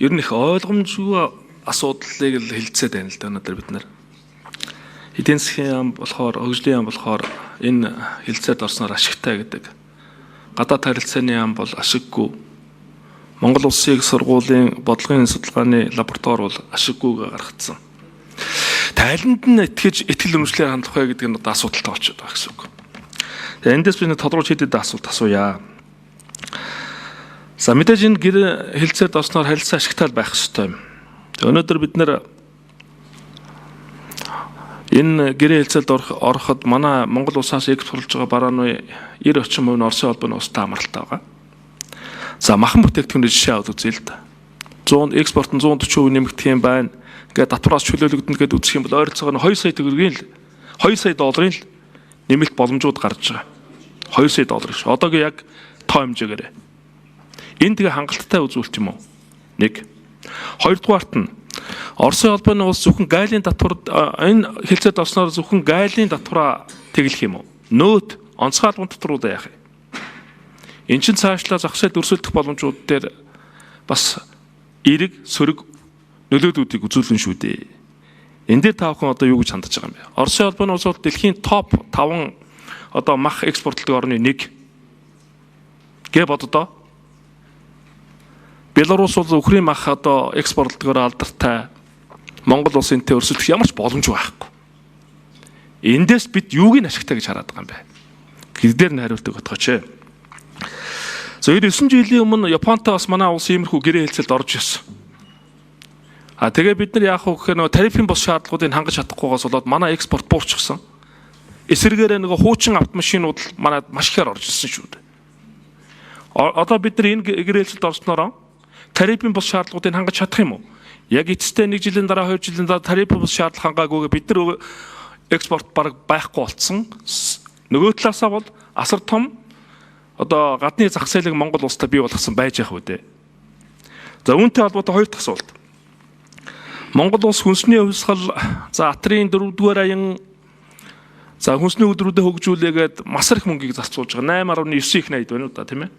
Ер нь их ойлгомжгүй асуудлыг л хэлцээд байна л да өнөөдөр бид нар. Эдийн засгийн яам болохоор, хөгжлийн яам болохоор энэ хэлцээд орсноор ашигтай гэдэг. Гадаад харилцааны яам бол ашиггүй. Монгол Улсын их сургуулийн бодлогын судалгааны лаборатори бол ашиггүйгээ гаргацсан. Тайланд нь итгэж итгэл үнэмшлээр хандах вэ гэдэг нь одоо асуудалтай болчиход байгаа гэсэн үг. Тэгээ эндээс би нэг тодруулж хэд хэдэн асуулт асууя. За, мэдээж энэ гэр хэлцээд орсноор харилцаа ашигтай байх ёстой юм. Тэгээ өнөөдөр бид нэр энэ гэрээ хэлцээлд ороход манай Монгол улсаас экспортлж байгаа барааны 90 орчим хувь нь Оросын холбооны улстай амралтай байгаа. За, махан бүтээгдэхүүний жишээ аваад үзье л да. 100 экспорт нь 140% нэмэгдэх юм байна. Ингээд татвараас чөлөөлөгдөнө гэдээ үзэх юм бол ойролцоогоор 2 сая төгрөгийн л, 2 сая долларын л нэмэлт боломжууд гарч байгаа. 2 сая доллар гэж. Одоогийн яг тоо хэмжээгээр. Энэ тэгээ хангалттай үзүүлэлт юм уу? Нэг. Хоёрдугаарт нь Оросын холбооны улс зөвхөн гаалийн татвар, энэ хэлцээд орсноор зөвхөн гаалийн татвараа тэглэх юм уу? Нөөт, онцгой албан татваруудаа яах юм? Эн чинь цаашлаа зах зээлд өрсөлдөх боломжууд дээр бас эерэг сөрөг нөлөөллүүдийг үзүүлнэ шүү дээ. Энэ дээр та бүхэн одоо юу гэж хандаж байгаа юм бэ? Оросын холбооны улс бол дэлхийн топ 5 одоо мах экспортлдог орны нэг гэ боддоо. Белорус бол үхрийн мах одоо экспортлогоор алдартай. Монгол улс энтэй өрсөлдөх ямар ч боломж байхгүй. Эндээс бид юуг нь ашигтай гэж хараад байгаа юм бэ? Гэдгээр нь хариултыг өгөхөч. За, 99 жилийн өмнө Японтой бас манай улс иймэрхүү гэрээ хэлцэлд орж ирсэн. А тэгээ бид нар яах вэ гэхээр нөгөө тарифын бус шаардлагуудыг хангаж чадахгүйгээс болоод манай экспорт буурчихсан. Эсвэргээрээ нөгөө хуучин автомашинууд л манай маш ихээр орж ирсэн шүү дээ. Одоо бид нар энэ гэрээ хэлцэлд орсноороо тарифын бус шаардлагуудыг хангаж чадах юм уу? Яг эцэстээ 1 жилийн дараа, 2 жилийн дараа тарифын бус шаардлага хангаагүйгээ бид нар экспорт бараг байхгүй болцсон. Нөгөө талаасаа бол асар том одоо гадны зах зээлийг Монгол улстай бий болгосон байж явах үү дээ. За, үүнтэй холбоотой хоёр дахь асуулт. Монгол улс хүнсний хувьсгал, за, атрын 4-р аян, за, хүнсний үйлдвэрүүдэд хөгжүүлээгээд масар их мөнгийг зарцуулж байгаа. 8.9 их 80 байна уу да, тийм ээ.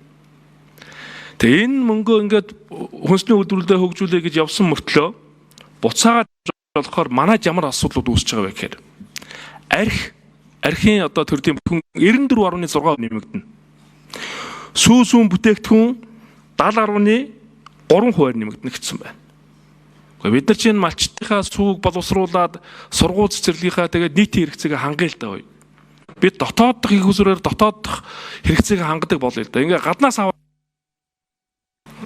Тэгээ энэ мөнгөө ингээд хүнсний үйлдвэрүүдэд хөгжүүлээ гэж явсан мөртлөө буцаагаад болохоор манайд ямар асуудлууд үүсэж байгаа вэ гэхээр архи архийн одоо төрлийн бүтээгдэхүүн 94.6 нэмэгдэнэ. Сүү сүүн бүтээгдэхүүн 70.3 хувиар нэмэгдэнэ гэсэн байна. Гэхдээ бид нар чинь малчдынхаа сүүг боловсруулад, сургууль цэцэрлэгийнхаа тэгээд нийтийн хэрэгцээгээ хангая л даа. Бид дотоодох их усрээр дотоодох хэрэгцээгээ хангадаг болъё л да. Ингээ гаднаас аваад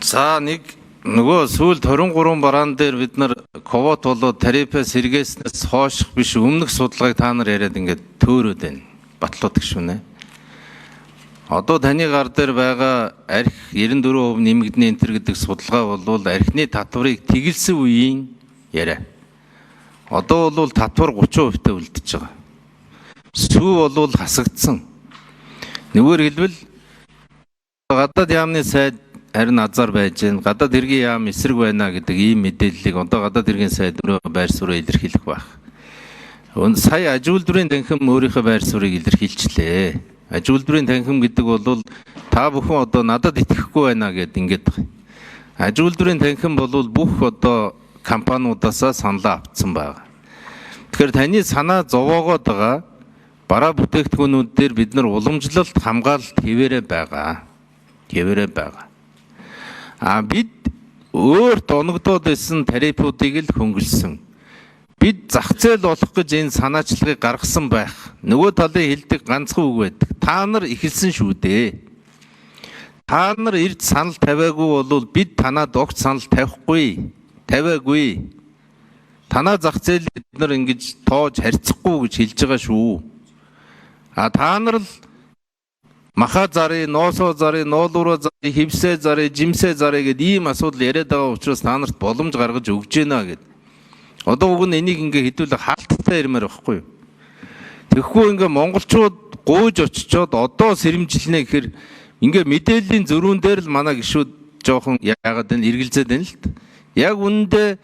За, нэг нөгөө сүүлд 23 бараан дээр бид нар квот болоод тарифаас сэргээснээс хойших биш, өмнөх судалгааг та нар яриад ингээд төөрөөд байна. Батлууд гişүнэ. Одоо таны гар дээр байгаа арх 94% нэмэгдэнэ энэ төр гэдэг судалгаа бол архины татварыг тэгэлсэн үеийн яриа. Одоо бол татвар 30% та үлдчихэж байгаа. Сүү бол хасагдсан. Нэггээр хэлбэл гадаад яамны сайд харин азар байж гэн, гадаад хэргийн яам эсрэг байна гэдэг ийм мэдээллийг одоо гадаад хэргийн сайд өөрөө байр сууриа илэрхийлэх байх. Сая аж үйлдвэрийн танхим өөрийнхөө байр суурийг илэрхийлчлээ. Аж үйлдвэрийн танхим гэдэг бол та бүхэн одоо надад итгэхгүй байна гэд ингээд байгаа. Аж үйлдвэрийн танхим бол бүх одоо компаниудаасаа саналаа авцсан байгаа. Тэгэхээр таны санаа зовоогоод байгаа бараа бүтээгдэхүүнүүд дээр бид нар уламжлалт хамгаалалт хэвээрээ байгаа. Хэвээрээ байгаа. А бид өөр доногдоод байсан тарифуудыг л хөнгөлсөн. Бид зах зээл болох гэж энэ санаачлагыг гаргасан байх. Нөгөө талын хэлдэг ганцхан үг байдаг. Та нар эхэлсэн шүү дээ. Та нар ирж санал тавиагүй бол бид танад огт санал тавихгүй. Тавиагүй. Танаа зах зээл бид нар ингэж тоож харьцахгүй гэж хэлж байгаа шүү. А та нар л маха зары, ноосоо зары, ноолуураа зары, хевсээ зары, жимсээ зары гэд ийм асуудал яриад байгаа учраас та нарт боломж гаргаж өгч гэнэ гэд. Одоо уг нь энийг ингээ хэдүүлээ хаалттай ярмаар байхгүй юу? Тэгэхгүй ингээ монголчууд гуйж очичоод одоо сэрэмжилнэ гэхээр ингээ мэдээллийн зөрүүн дээр л манай гишүүд жоохон яагаад энэ эргэлзээд байна л т. Яг үнэндээ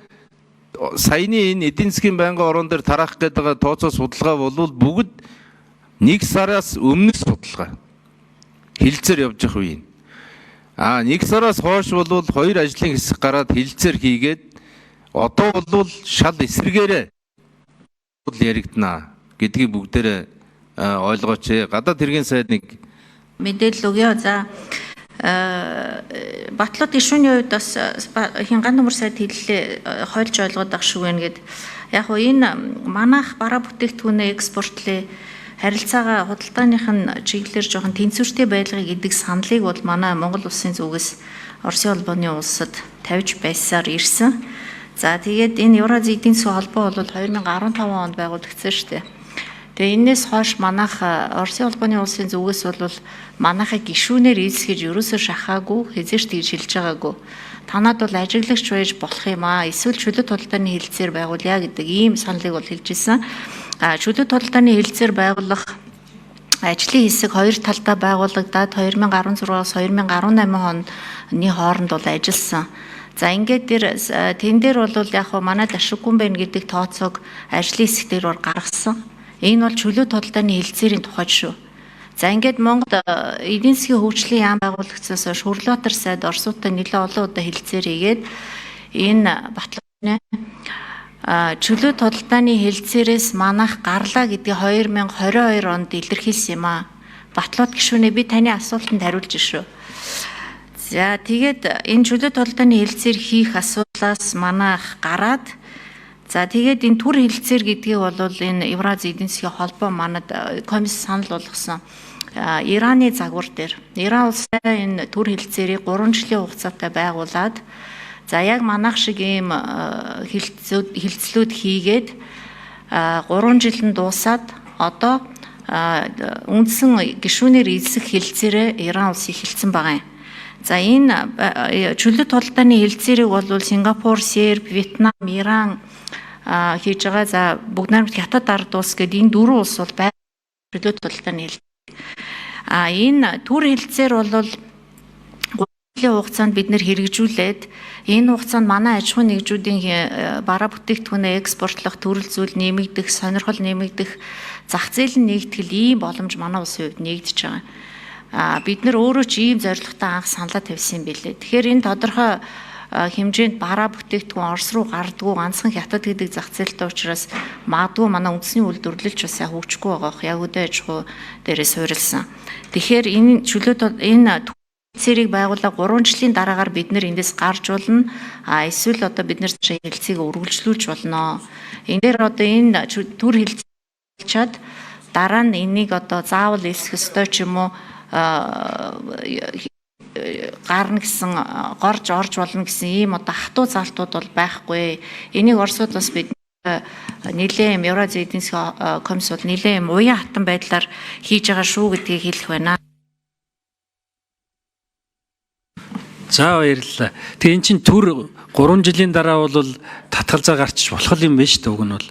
саяны энэ эдийн засгийн байнгын орон дээр тараах гээд байгаа тооцоо судалгаа бол бүгд нэг сараас өмнөх судалгаа. Хилцээр явж явах үе. А нэг сараас хойш бол хоёр ажлын хэсэг гараад хилцээр хийгээд одоо бол шал эсрэгээрээ яригдана гэдгийг бүгдээрээ ойлгооч. Гадаад хэргийн сайд нэг мэдээлэл өгье. За, Батлууд гишүүний хувьд бас Хянган төмөр сайд хэллээ, хойлж ойлгоод ах шиг байна гэд. Яг уу энэ манайх бараа бүтээгдэхүүнээ экспортлын харилцаагаа худалдааных нь чиглэлээр жоохон тэнцвэртэй байлгыг гэдэг саналыг бол манай Монгол улсын зүгээс Оросын холбооны улсад тавьж байсаар ирсэн. За, тэгээд энэ Еврази эдийн засгийн холбоо бол 2015 онд байгуулагдсан шүү дээ. Тэгээ энээс хойш манайх Оросын холбооны улсын зүгээс бол манайхыг гишүүнээр эзэсгэж ерөөсөө шахаагүй, хязгаарч тэгж хэлж байгаагүй. Танад бол ажиглагч байж болох юм аа. Эсвэл чөлөө тулдааны хэлцээр байгуулъя гэдэг ийм саналыг бол хэлж ирсэн. А чөлөө тулдааны хэлцээр байгуулах ажлын хэсэг хоёр талдаа байгуулагдаад 2016-аас 2018 оны хооронд бол ажилласан. За, ингээд тэр тэн дээр бол яг хөө манад ашиггүй юм байна гэдэг тооцоог ажлын хэсэг дээр бол гаргасан. Энэ бол чөлөө тулдааны хэлцээрийн тухайд шүү. За, ингээд Монгол эдийн засгийн хөгжлийн яам байгуулагдсанаас хойш Хөрлөтөр сайд Оросуудтай нэлээд олон удаа хэлцээр хийгээд энэ батлын чөлөө тулдааны хэлцээрээс манайх гарлаа гэдгийг 2022 онд илэрхийлсэн юм аа. Батлууд гишүүнээ, би таны асуултанд хариулж шүү. За, тэгээд энэ чөлөө тулдааны хэлцээр хийх асуудлаас манайх гараад, за, тэгээд энэ төр хэлцээр гэдгийг бол энэ Еврази эдийн засгийн холбоо манад комисс санал болгосон. Ираны загвар дээр Иран улсаа энэ төр хэлцээрийг 3 жилийн хугацаатай байгуулад, за, яг манайх шиг ийм хэлцлүүд хийгээд 3 жил нь дуусаад одоо үндсэн гишүүнээр эзлэх хэлцээрээ Иран улс эхэлсэн байгаа юм. За, энэ чөлөө тулдааны хэлцээрийг бол Сингапур, Серб, Вьетнам, Иран хийж байгаа. За, бүгд найрамд Хятад ард улс гэдэг энэ дөрвөн улс бол бай чөлөө тулдааны хэл. А энэ төр хэлцээр бол жилийн хугацаанд бид нэр хэрэгжүүлээд, энэ хугацаанд манай аж ахуйн нэгжүүдийн бараа бүтээгдэхүүнээ экспортлох, төрөл зүйл нэмэгдэх, сонирхол нэмэгдэх, зах зээл нь нэгтгэл ийм боломж манай улсын хувьд нэгдэж байгаа. А бид нар өөрөө ч ийм зорилготой анх саналаа тавьсан юм билээ. Тэгэхээр энэ тодорхой хэмжээнд бараа бүтээгдэхүүн Орос руу гардггүй, ганцхан Хятад гэдэг зах зээлтэй учраас магадгүй манай үндэсний үйлдвэрлэлч бас сайн хөгжихгүй байгаа бох. Яг өдөө аж ахуй дээрээ суурилсан. Тэгэхээр энэ чөлөө энэ цэрийг байгуулаа 3 жилийн дараагаар бид нэр эндээс гарч болно. А эсвэл одоо бид нэр хэлцгийг үргэлжлүүлж болно. Энэ дээр одоо энэ төр хэлцчаад дараа нь энийг одоо заавал элсэх ёстой ч юм уу, гарна гэсэн, горж орж болно гэсэн ийм одоо хатуу заалтууд бол байхгүй. Энийг Оросууд бас бид нэлээд юм Еврази эдийн засгийн комисс бол нэлээд юм уян хатан байдлаар хийж байгаа шүү гэдгийг хэлэх байна. За, баярлалаа. Тэгээ эн чинь төр 3 жилийн дараа бол татгалзаа гарчиж болох юм байна шүү дээ, уг нь бол.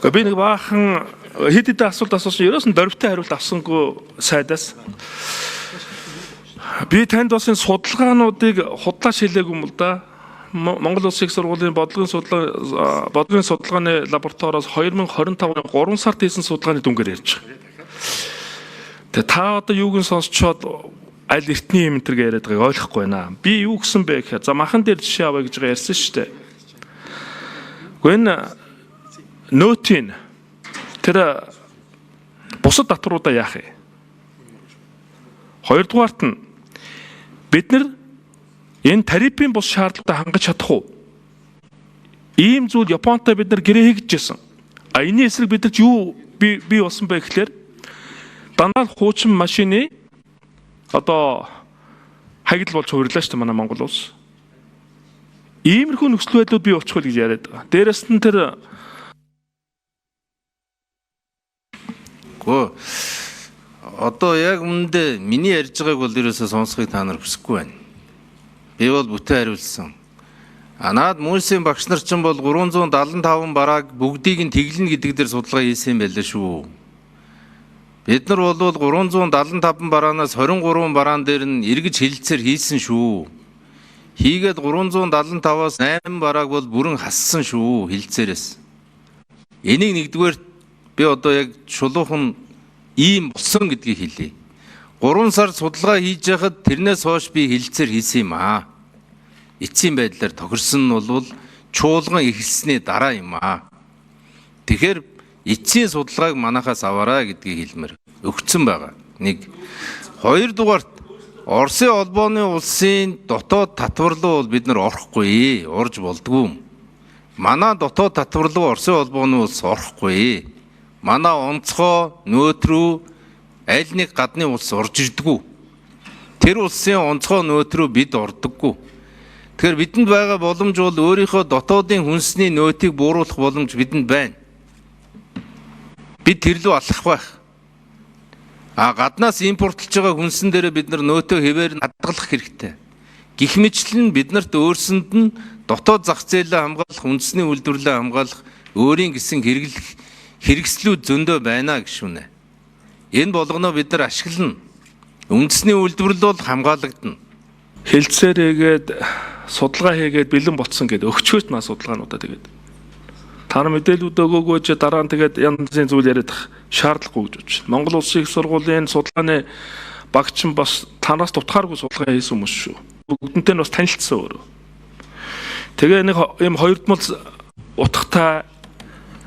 Гэхдээ би нэг баахан хэд хэдэн асуулт асуусан. Ерөөсөн дөрвтэй хариулт авсангүй сайдаас. Би танд бас энэ судалгаануудыг худлаа шилээгүй юм л да. Монгол Улсын их сургуулийн бодлогын судалгааны лабораториоос 2025 оны 3 сард хийсэн судалгааны дүнгээр ярьж байгаа. Тэгээ та одоо юуг нь сонсчоод аль эртний юм энэ төр яриад байгааг ойлгохгүй байна. Би юу гэсэн бэ гэхээр, за, махан дээр жишээ авъя гэж байгаа ярьсан шүү дээ. Гэхдээ энэ нөтийн тэр бусад татваруудаа яах юм? Хоёрдугаарт нь бид нар энэ тарифын бус шаардлагатай хангаж чадах уу? Ийм зүйл Японтой бид нар гэрээ хийгдчихсэн. А энэний эсрэг бид нар ч юу бий болсон бэ гэхлээр дандаа л хуучин машины одоо хаягдал болж хувирлаа шүү дээ манай Монгол улс. Иймэрхүү нөхцөл байдлууд бий болчих уу гэж яриад байгаа. Дээрэс нь тэр Гөө одоо яг үүндээ миний ярьж байгааг бол ерөөсөө сонсохыг та нар хүсэхгүй байна. Би бол бүтэн хариулсан. А наад Мүйсийн багш нар чинь бол 375 барааг бүгдийг нь тэглэнэ гэдэг дээр судалгаа хийсэн юм байлаа шүү. Бид нар бол 375 бараанаас 23 бараан дээр нь эргэж хилцээр хийсэн шүү. Хийгээд 375-аас 8 барааг бол бүрэн хассан шүү хилцээрээс. Энийг нэгдүгээр би одоо яг шулуухан ийм болсон гэдгийг хэлье. 3 сар судалгаа хийж яхад тэрнээс хойш би хэлэлцээр хийсэн юм аа. Эцсийн байдлаар тохирсон нь бол чуулган эхэлсний дараа юм аа. Тэгэхээр эцсийн судалгааг манахаас аваарай гэдгийг хэлмээр өгцөн байгаа. Нэг хоёрдугаарт Оросын холбооны улсын дотоод татвар руу бол бид нар орохгүй, орж болдгүй. Манай дотоод татвар руу Оросын холбооны улс орохгүй. Манай онцгой нөөт рүү аль нэг гадны улс орж ирдэггүй. Тэр улсын онцгой нөөт рүү бид ордоггүй. Тэгэхээр бидэнд байгаа боломж бол өөрийнхөө дотоодын хүнсний нөөтийг бууруулах боломж бидэнд байна. Бид тэр лүү алхах байх. А гаднаас импортлж байгаа хүнсэн дээрээ бид нар нөөтөө хэвээр хадгалах хэрэгтэй. Гэх мэтлэн бид нарт өөрсөнд нь дотоод зах зээлээ хамгаалах, үндэсний үйлдвэрлэлээ хамгаалах өөрийн гэсэн хэрэглэх хэрэгслүүд зөндөө байна гişүнэ. Энэ болгоноо бид нар ашиглана. Үндэсний үйлдвэрлэл бол хамгаалагдана. Хэлцээрээгээд судалгаа хийгээд бэлэн болцсон гэдээ өгчөөт маа судалгаануудаа тэгээд та нар мэдээлүүд өгөөгөө чи дараа нь тэгээд янз янзын зүйл яриад ах шаардлагагүй гэж бодож байна. Монгол Улсын их сургуулийн судалгааны багч нь бас танаас дутхааргүй судалгаа хийсэн хүмүүс шүү. Бүгдэнтэй нь бас танилцсан өөрөө. Тэгээ нэг юм хоёрдмол утгатай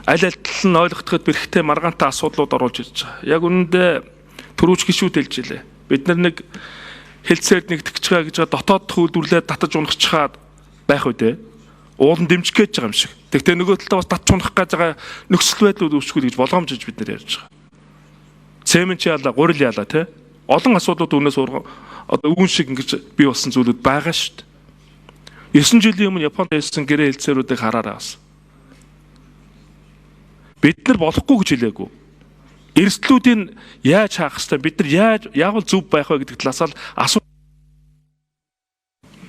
аль аль тал нь ойлгохдоход бэрхтээ маргаантай асуудлууд оруулж ирж байгаа. Яг үнэндээ түрүүч гişүүд хэлж илээ. Бид нар нэг хэлцээр нэгтгэж байгаа гэж дотоод үйлдвэрлэлээ татаж унахчихад байх үү дээ. Уул нь дэмжих гэж байгаа юм шиг. Тэгтээ нөгөө талдаа бас татж унах гэж байгаа нөхцөл байдлууд үүсгэхгүй гэж болгоомжиж бид нар ярьж байгаа. Цемент яалаа, гурил яалаа тий. Олон асуудлууд үүнээс одоо өвөн шиг ингэж бий болсон зүйлүүд байгаа шүү дээ. 9 жилийн өмнө Японд хийсэн гэрээ хэлцээрүүдийг хараарай бас. Бид нар болохгүй гэж хэлээгүй. Эрсдлүүдийг яаж хаах хэвтэй бид нар яаж яавал зөв байх вэ гэдэг талаас л асуу